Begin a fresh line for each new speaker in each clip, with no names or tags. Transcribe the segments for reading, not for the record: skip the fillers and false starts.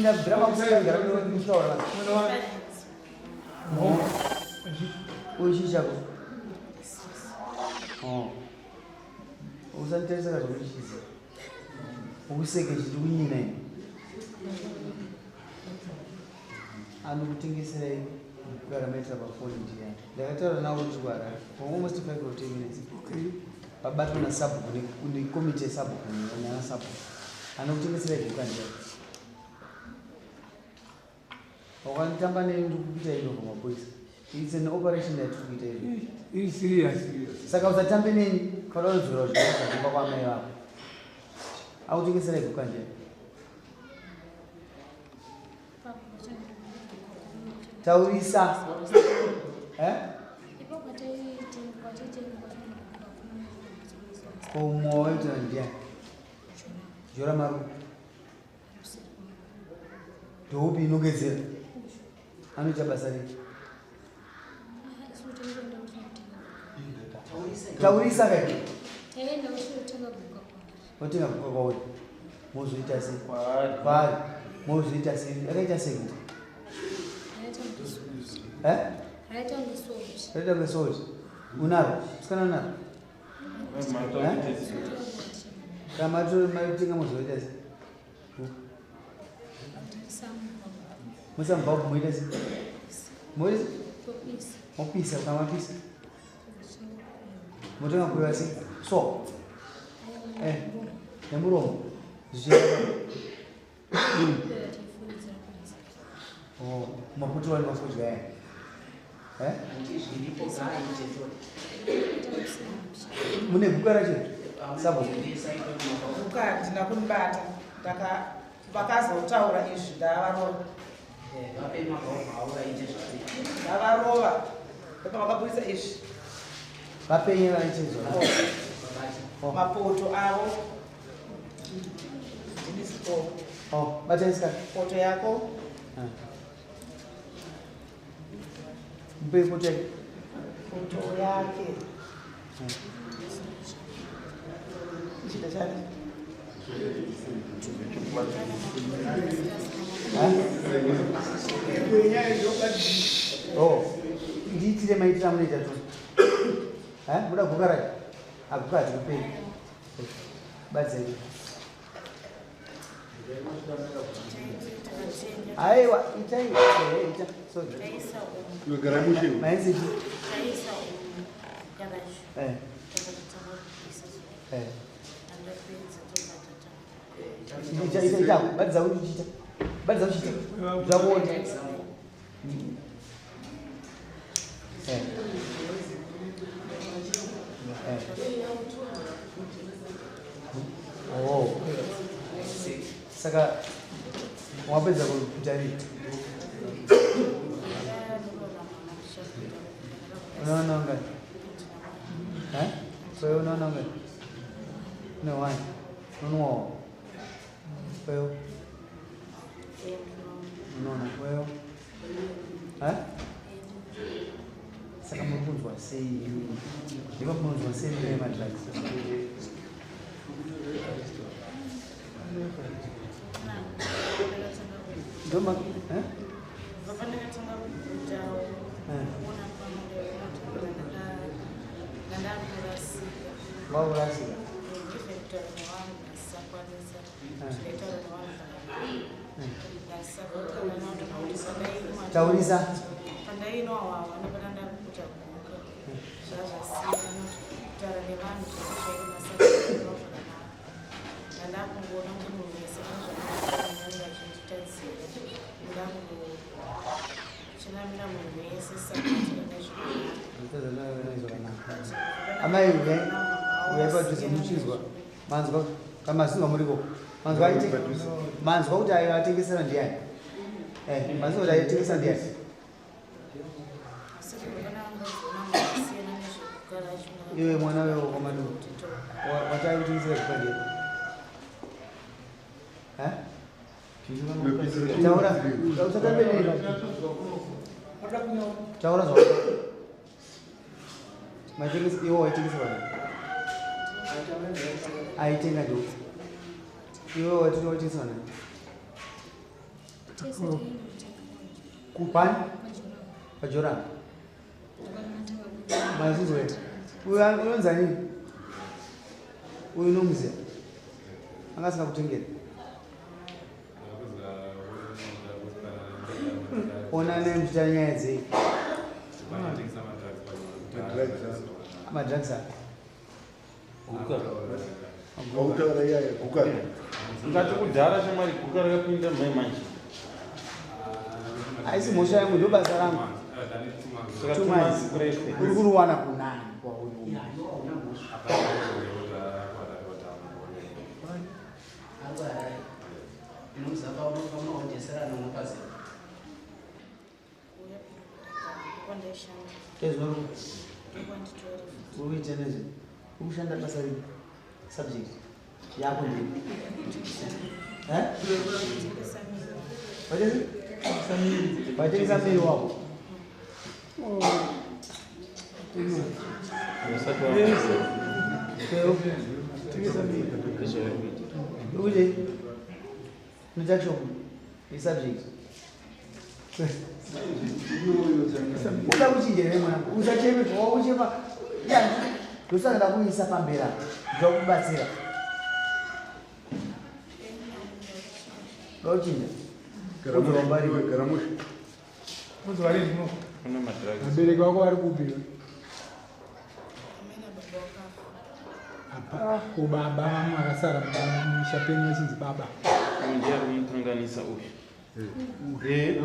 Ndabvira makusangara kutaura. Uyu chii chako? Oh. Usanditarisa ka zvekuchiza. Ukuseke chiti kunyina ini. Anokutengeserai kugara maitira pafoni ndiyani? Ndakataura nawo ndiri kuHarare for almost 5 or 10 minutes. Okay. Pabatwa nasabhuku nekomiti yesabhuku nana sabhuku. Anokutengeserai guka ndiyani? Wakanditamba neni ndiri kukuita ino pamapurisa. It's an operation yatiri kuita ino.
Iri serious.
Saka usatambe neni kana unodzora zvinhu kumba kwamai vako. Akutengesera guka ndiyani? Taurisa. Eh? Ko mwoyo ndiani? Jora maru. Ndoupi inongedzera? Anoita basa rei? Taurisa kai. Otenga guka kwauri. Mozoita sei? Kwaari. Mozoita sei? Akaita sei guka? Eh?
Raita kunge salt.
Raita kunge salt. Unaro? Sikana unaro? Eh? Kana matenga mozoita sei? Moisa mubhabhu moita sei? Moita sei? Mopisa kana mapisa. Motenga kuiva sei? So. Eh. Nemuromo. Zvichienda. Oh, maputi wani mafudya aya. Eh? Mune guka racho? Sabo.
Guka handina kuribata. Ndaka vakazotaura izvi ndavarova. Ndavarova. Ndopavakaburitsa izvi.
Vapenye vaite zvona.
Oh. Mapoto avo.
Oh, bata iska.
Poto yako.
Ah. Mpe poto yake.
Poto yake. Chida chake.
Oh, ndiitire maitire amunoita tu. Eh, muda guka racho? Aguka hatikupei. Badzei. Aiwa, itai ita. Sorry.
Gara mushe.
Maenzi. Eh. Eh. Ita ita ita, badza uchiita. Badza uchiita. Zvakuona. Eh. Eh. Oh. Saka wapedza kuita rii? Unaona ngapi? Eh? Kwa hiyo unaona ngapi? Ne wine. Unoona. Kwa hiyo unoona kwa hiyo Eh? Saka muri kunzwa sei imi? Ndiko munonzwa sei mune madrugs? Ndoma eh? Vakurasika. Taurisa. Amai uyai padhuze muchinzwa manzwa kamazinwa muriko manzwa aite manzwa kuti ayo atengesera ndiani eh manzwa kuti aitengesa ndiani iwe mwana wewe kwamadu wati aikutengesera zvipa ndiani eh taura usatambe neni taura zvako Maitengesa iwo waitengesa vanhu. Aitenga ndo. Iwe waitengesa vanhu. Kupani? Pajorani. Mazizwe. Uyu unonzani? Uyu unomuziya? Anga asingakutengeri. Ona naye muchiita nyaya dzei? Madrugs api?
Guka.
Wautaura iyaya guka.
Ngati kudhara shamwari guka rakapinda mai manje.
Haisi mhosva yangu, ndo basa rangu.
Saka
Two months.
kurefu.
Uri kuruwana kunani kwauri? Ezvino uri kuita nezve? Uri kushanda basa ripi? Subject yako ndeipi? Eh? Waitengesa miri wako.
Usati
Uri kuita? Isubject. Uda kuchinja here mwanangu? Usacheme wauchema. Ya, ndosaka ndakuisa pamberi apa. Ndokubatsira. Ndokuchinja.
Garamusha.
Kuna madrugs.
Vabereki vako vari kupi? Apa kubaba vamwe vakasara mumisha penyu vachinzi baba.
Uyu ndiye ari kumukanganisa uyu.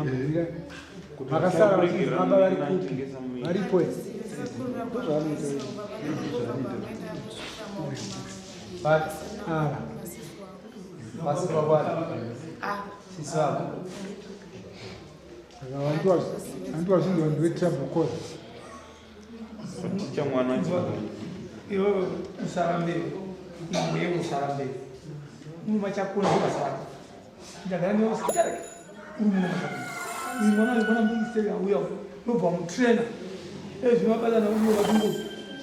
Ambomira. Vakasara vachinzi baba vari kupi? Varipo here?
Papi?
Ava.
Pasi pakwani? Sisi wako.
Saka vantu vazhinji vanhu vetrouble cause.
Ticha mwana wacho.
Iwewe usaramberi, iwewe usaramberi. Mumachakona basa rako. Ndagara newe usichareke. Uri muno machakona. Uyu mwana uyu mwana mudiki auya unobva mutrainer. Ezvino abatana uyo vatungu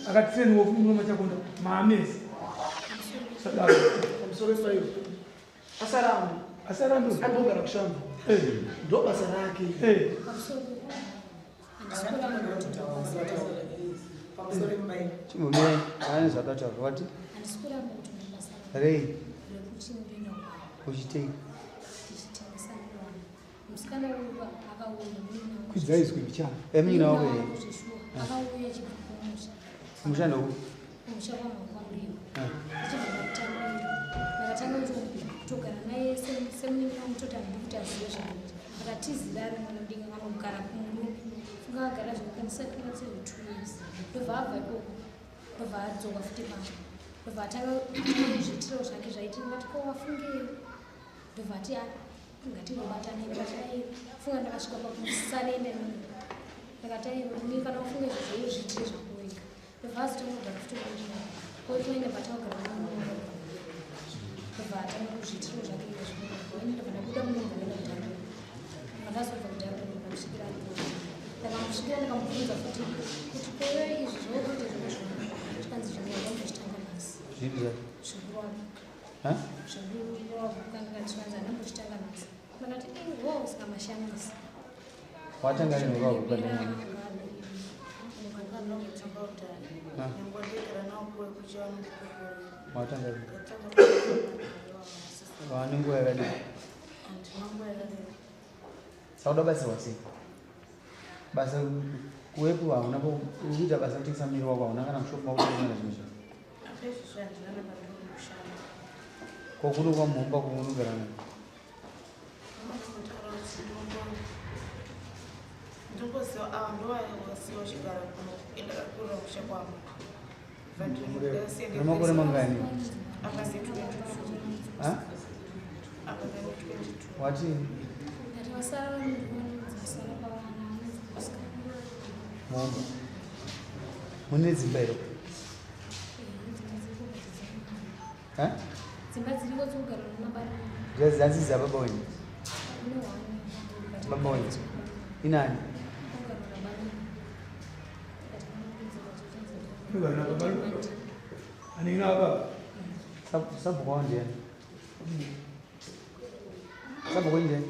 akatrainwa futi muno machakonda maamezi. Sadaro.
Pamusoro payo. Asarambe.
Asarambe.
Andogara kushamba. Ndo basa rake. Pamusoro payo.
Chimbomira ane zvakataurwa wati rei uchitei?
Kwidza izwi mbichana.
Emunyina wako here? Musha ndoku?
Kumusha kwangu kwamuriwo. Achibva kutanga ndakatanga kutogara naye semunin'ina wangu toti handidi kuti azive zvanoita. Akatizira ari mwana mudiki akanogara kumurume. Funga akagara zvakakwanisa 2 years. Ndobva abva ikoko ndobva adzoka futi pano. Ndobva atanga kuzviitirawo zvake zvaiti ndikati ko wafungei? Ndobva ati ngatingobatane. Ndikati aiwa. Funga ndakasvika pakumusarenda inini. Ndakati aiwa ini kana ufunge izvozvo uzviitire zvako wega. Ndobva azotanga kugara futi kumurume. Koitoenda patagara namurume. Ndobva atanga kuzviitirawo zvake izvo. Ini ndobva ndabuda muno ndaenda kuDurban. Pandazobva kuDurban ndikamusvikira aripo. Ndakamusvikira ndikamubvunza futi kuti koiwe izvi zvauri kuita zvako zvikanzi zvimwe ndambochitanga nhasi.
Zvipi zvacho?
Zvekurova.
Ha?
Zvekurova kanga zvikanzi handambochitanga nhasi. Ndakati wo saka mashamisa.
Watanga rini kurova guka ndani? Watanga rini? Wane nguva yakadii? Saka uda kubatsirwa sei? Basa kuwepo hauna uri kuita basa rekutengesa muviri wako hauna kana mushopu mako kana zvimwe zvinhu. Ko kuno kwamumba kwaunogara nako? Une makore mangani? Ha? Wati?
Ndati vasara vanonzi vasara pavana vanonzi musikana.
Mombe. Mune dzimba here? Ha?
Dzimba dziriko dzokugara namabara.
Dzanzi dzababa wenyu?
Une one.
Baba wenyu. Inani?
Unogara nababa. Anina baba.
Sabhuku wavo ndiani? Sabhuku wenyu ndiani?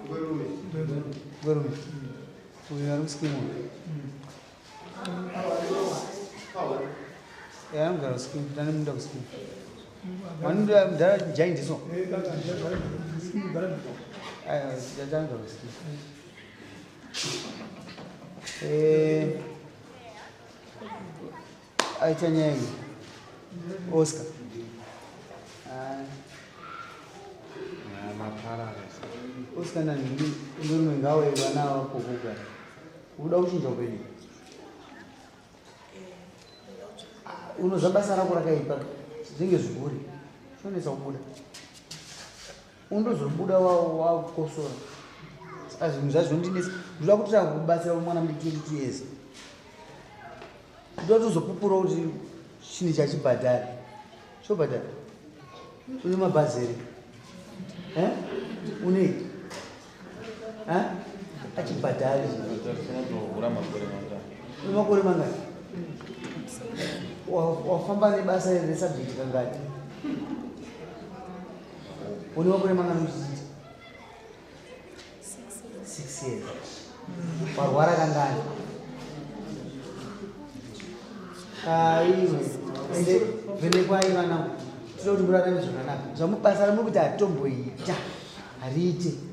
Ngwerume. Uyu ari kuskimu. Eh, anogara kuskimu, tane munda kuskimu. Vanoda mudhara jaindiso. Aiwa, anogara kuskimu. Eh, aita nyaya iyi. Oscar. Ah. Oscar nani ngwerume ngawe vana vako kugara. Unoda kuchinja upenyu. Unoziva basa rako rakaipa zvinenge zviguri zvinonetsa kubuda undozobuda wakosora saka zvinhu zvacho zvinondinetsa ndoda kuti takubatsira mwana mudiki 22 years ndoda tozopupura kuti chinhu chachibhadhari chobhadhara une mabhazi here Eh? Une Eh? Achibhadhari.
Unotohura makore mangani?
Une makore mangani? Wafamba nebasa resubject kangati? Une makore mangani uchiita? 6 years. Warwara kangani? Aiwe. Ende vhenekwai vana. Tinoda kuti murarame zvakanaka. Zvamubasa ramuri kuti hatomboita. Hariite.